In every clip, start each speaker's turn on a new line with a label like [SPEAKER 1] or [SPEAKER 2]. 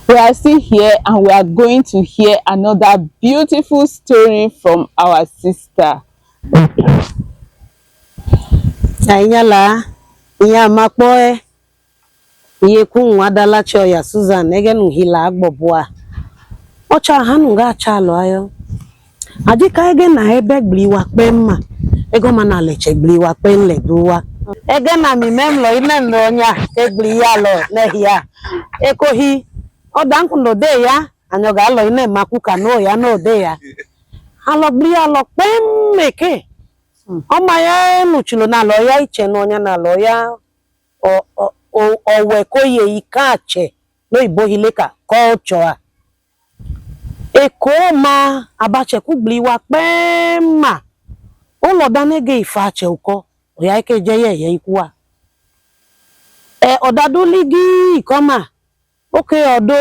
[SPEAKER 1] We are still here and we are going to hear another beautiful story from our sister.
[SPEAKER 2] Ainyala iya makpoe iye kun wadala choya Susan egenu hila agbobua ocha hanu ga chalo ayo ajika ege na ebe gbliwa kpemma ego mana leche gbliwa kpenle duwa ege na mi memlo ine nronya egbliya lo nehia ekohi odankundo de ya anyoga alo ine makuka no ya no de ya alo gbliya lo kpemmeke ọma ya enuchilo na alọ ya iche n'ọnya na alọ ya ọwẹ koye ike ache n'oyibo hileka culture a eko ma abache kugliwa kpema ụlọ danege ife ache ụkọ ọya ike je ye ye ikwu e ọdaduligi ikọma oke ọdọ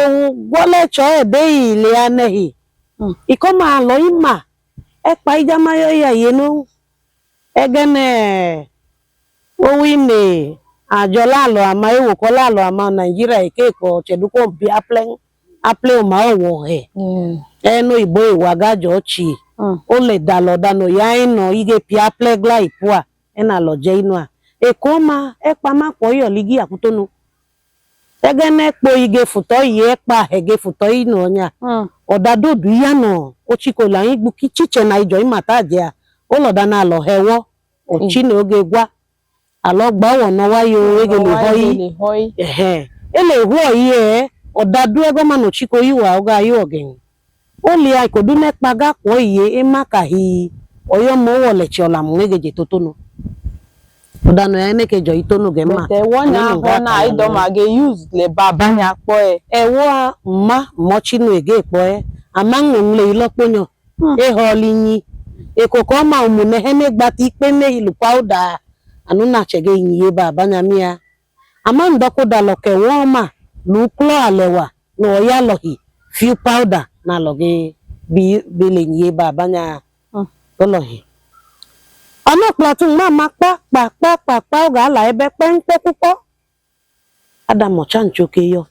[SPEAKER 2] gwọlecho ede ile anehi ikọma alọ ima ekpa ijamayo ya yenu egene owine àjọ láàlọ àmà ewòkọ láàlọ àmà Nàìjíríà èkéèkọ chẹdúkọ bí aplẹ aplẹ ọmọ ọwọ ẹ ẹnu ìbò ìwà gájọ chi ó lè dàlọ dànù ya ẹnà ige pi aplẹ gla ìpua ẹnà lọjẹ inú à èkó ma ẹpa má pọ yọ lígì àkútónu egene kpo ige fùtọ yìí ẹpa ẹgẹ fùtọ inú ọnyà ọ̀dàdòdù yànà ochikola igbu kichiche na ìjọ ìmàtàjẹ à ó lọ̀dà náà lọ hẹwọ́ ọ̀chí na oge gwa alọ gba wọ̀ náà wáyé o ege lè họ yí ẹ̀hẹ́n ele hu ọ̀yí ẹ̀ ọ̀dàdú ẹgọ́ mà nà chiko yíwà ọ̀gá ayé ọ̀gẹ̀yìn ó lè àìkòdú nẹ́pa gápọ̀ iye ẹ má kà hi ọ̀yọ́ mọ́ wọ̀lẹ̀tsẹ̀ ọ̀làmù ẹgẹ̀jẹ̀ tó tónu ọ̀dànù ẹ̀ ẹnẹ́kẹjọ yìí tónu gẹ̀ mà
[SPEAKER 1] But wọ́n
[SPEAKER 2] Ananu
[SPEAKER 1] na
[SPEAKER 2] ga
[SPEAKER 1] na idoma ge use le baba nya kpọ ẹ.
[SPEAKER 2] ẹ̀wọ́ mma mọ́chínú ègé ìpọ́ ẹ àmá ń lè lọ́pọ̀yàn ehọ́ọ̀lì yín èkókò ọmọ òmùnà ẹ̀hẹ́nẹ́gba ti pé ní ìlú pàwọ́dà ànúnàchẹ̀gẹ̀ yìnyín bá àbáyámíà àmá ǹdọ́kúdà lọ̀kẹ̀ wọ́n mà lù kúlọ̀ àlẹ̀wà ní ọ̀yá lọ̀hì fíú pàwọ́dà náà lọ̀gẹ̀ bí lè yìnyín bá àbáyá tọ́lọ̀hì. ọ̀nà platoon máa ma pa pa pa pa pa ọ̀gá àlà ẹbẹ pẹ́ńpẹ́ púpọ̀ ádámọ̀ chanchoke yọ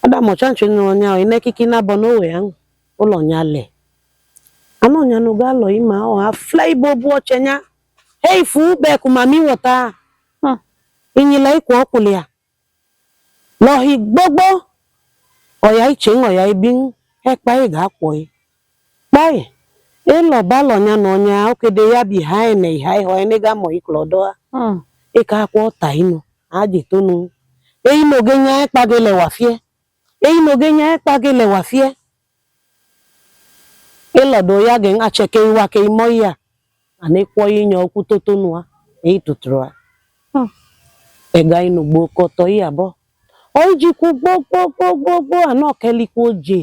[SPEAKER 2] adamu chancho ni onya ine kiki na bono we an ulo nya le ano nya no ga lo ima o a fly bobu ochenya hey fu be ku mami wota inyila iku okulia lohi gbogbo oya iche oya ibi e pa e ga po e pa e e lo ba lo nya no nya okede ya bi ha ene ha ho ene ga mo iklodo a e ka kwa ta inu aje tonu eyi no ge nya e pa ge le wa fie eyi no ge nya ekpa ge lewa fie ịlọdụ ya ge acheke iwa ke imo ya ana ịkwọ inye okwu totonua eyi tuturu a ega inu gbo kọtọ iya bọ oijikwu gbogbogbogbo ana okelikwu oje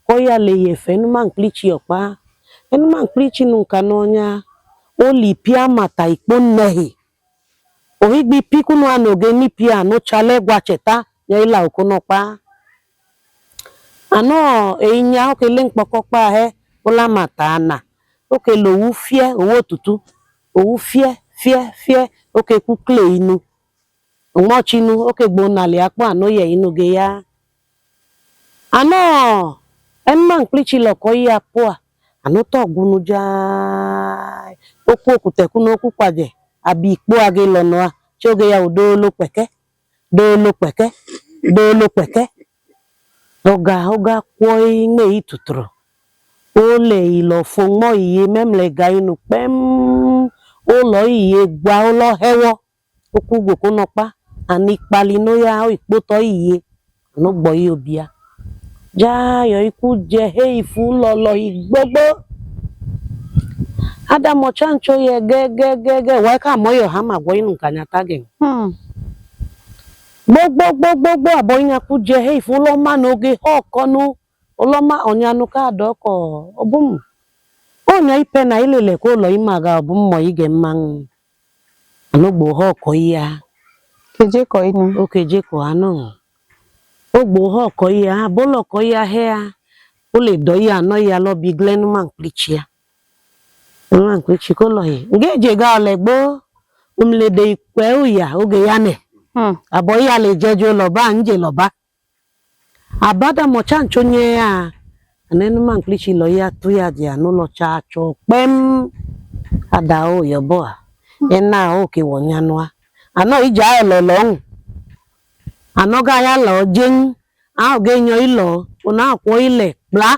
[SPEAKER 2] kọya le yefe enuma nkplichi ọkpa enuma nkplichi nu nka n'ọnya oli pia mata ikpo nnehi ohigbi pikunu anoge nipia anụchala egwa cheta ya ila okonọkpa ano einya okele mkpọkọkpa he ụla mata ana okele owu fie owu otutu owu fie fie fie oke kwukle inu mọchinu oke gbo nali akpọ ano ye inu ge ya ano enuma mkplichi lọkọ ya pụa ano tọgwunu jaa okwu okuteku n'okwu kwaje abi ikpo age lọnà chioge ya odolo pẹkẹ dolo pẹkẹ dolo pẹkẹ ọ̀gá ọ̀gá kwọ́ ime ìtùtùrù ole ìlọ̀fọ̀ mọ́ iye mẹ́mlẹ̀ ga inú pẹ́m ụlọ iye gwa ụlọ hewo okwu gwoko nọkpa ani kpali noya ìkpótọ́ iye anúgbọ̀ iye obìá jáyọ̀ ikú jẹ heifu lọlọ ìgbógbó adamu chancho yẹ gẹ́gẹ́gẹ́gẹ́ wáyé ká mọ́yọ̀ hama gbọ́ inú kanyata gẹ̀ gbogbogbogbogbò àbọ̀yìnyàkú jẹ heifu ụlọma n'oge ọkọnụ ụlọma ọnyanụ kaadị ọkọ ọbụm ọnya ipe na ilele ka ụlọ ime aga ọbụ mmọ ige mmanwụ anụgbo ha ọkọ ya
[SPEAKER 1] Keje kọ inu.
[SPEAKER 2] okeje kọ anụ ogbo ha ọkọ ya bụlọ ọkọ ya he ya ụlọ dọ ya anọ ya lọbi glenma mkplichi ya nwa mkplichi ka ụlọ ya nga eje ga ole gboo umlede ikwe ụya oge ya ne abọ ya le jeje lọba nje lọba Abada mọcha ncho nye ya anenu nkplichi lọ ya tu ya ji anu lọ cha cho kpem ada o yobo a ena o ke wonyanua ano ija lọlọ ano ga ya lọ jen a ge nyo ilo ona kwo ile kpla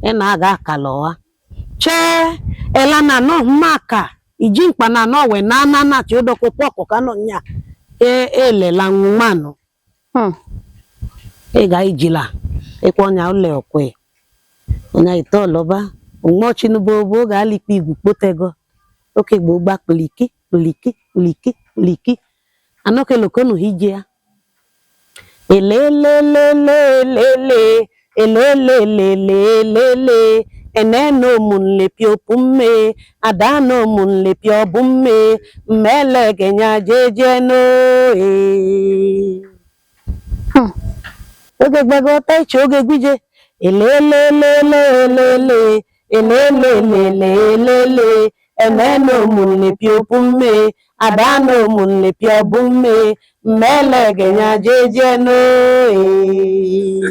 [SPEAKER 2] ena ga kaloa che elana no maka ijimkpa na no we na na na ti odoko poko kano nya e elela nwumano. E ga ijila ekwo nya ole okwe onya ito loba ngmo chinubo bo ga likpi igu kpotego oke gbo gba kpliki kpliki kpliki kpliki anoke lokonu hije elelelelelele elelelelelele eneno munle piopumme adano munle piobumme mmelegenya jeje no e. Oge gbego taichi oge gbije elelelelelele elelelelelele eneno munle piopumme adano munle piobumme mmelegenya jeje no e.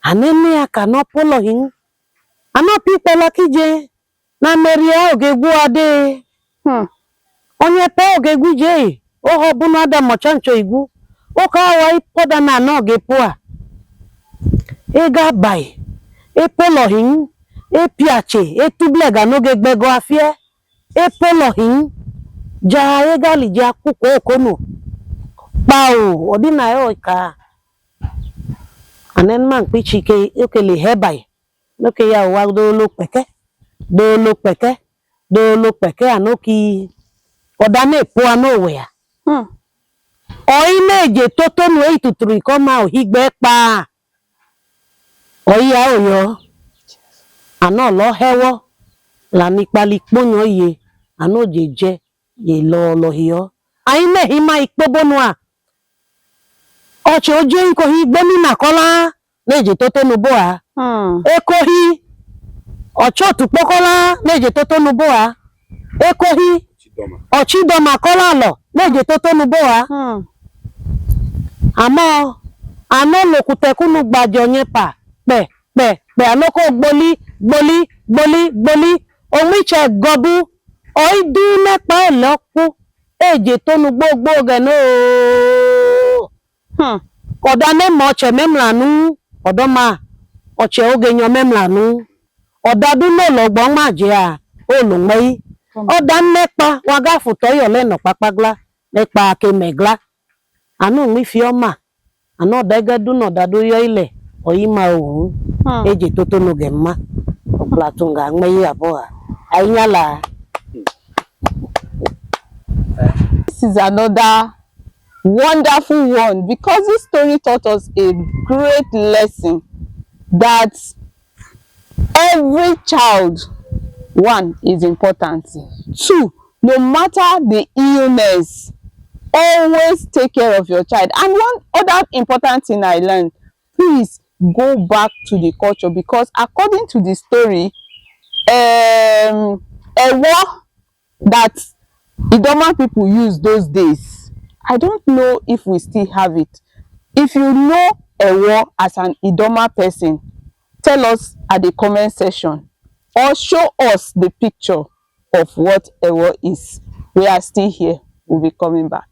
[SPEAKER 2] Anene ya ka nọpụlọ hin anọpụ ikpela kije na merie oge gwu ade. Onye pe oge gwuje oho bunu ada mọcha ncho igwu ụka awa ịpọda na anọ gị pụa ega bai epụlọ hin epiache etublega n'oge gbego afie epụlọ hin ja egali ji akwụkwọ okonu kpao ọdịna ya ka anenma mkpichi ke okele hebai n'oke ya ụwa dolo peke dolo peke dolo peke anoki ọ̀dà na-epu anụ ya. Ọyị na-eje totonu eituturu ikoma ohigbe kpa ọyị ya oyo anọ lọ hewo la nikpali kponyo iye anọ jeje ye lọ hio anyị na-ehima ikpobonu a ọchị oje nkohi gbemina kọla na-eje totonu bo a. Ekohi ọchị otukpokola na-eje totonu bo a ekohi.
[SPEAKER 3] Chidoma.
[SPEAKER 2] Ọchịdọma kọla lọ na-eje totonu bo a. Àmọ́ àná lòkùtẹ̀kùnú gbàjọ yẹn pa pẹ̀ pẹ̀ pẹ̀ ànókò gbolí gbolí gbolí gbolí omiche gọbú ọ̀ìdú mẹ́pa ẹ̀lọ́kú èjè tónu gbogbo gẹ̀nà ooo. Ọ̀dà mẹ́mọ̀ ọ̀chẹ̀ mẹ́mìlànú ọ̀dọ́mà ọ̀chẹ̀ oge yan mẹ́mìlànú ọ̀dà dúnà lọ́gbọ́n má jẹ́ à olùmọ́yí ọ̀dà mẹ́pa wàgáfù tọ́yọ̀ lẹ́nà pápáglá mẹ́pa akemẹ̀glá àánú mi fi ọ́ mà àná ọ̀dà dúnà ọ̀dà dóyọ́ ilẹ̀ ọ̀yí ma òun. Eje tótónu gẹ̀mma ọ̀gblatunga ŋmẹ́yì àbọ̀ à àyínyàlá.
[SPEAKER 1] This is another wonderful one because this story taught us a great lesson that every child, one, is important. Two, no matter the illness, always take care of your child. And one other important thing I learned, please go back to the culture, because according to the story, ewo that Idoma people use those days, I don't know if we still have it. If you know ewo as an Idoma person, tell us at the comment section or show us the picture of what ewo is. We are still here. We'll be coming back.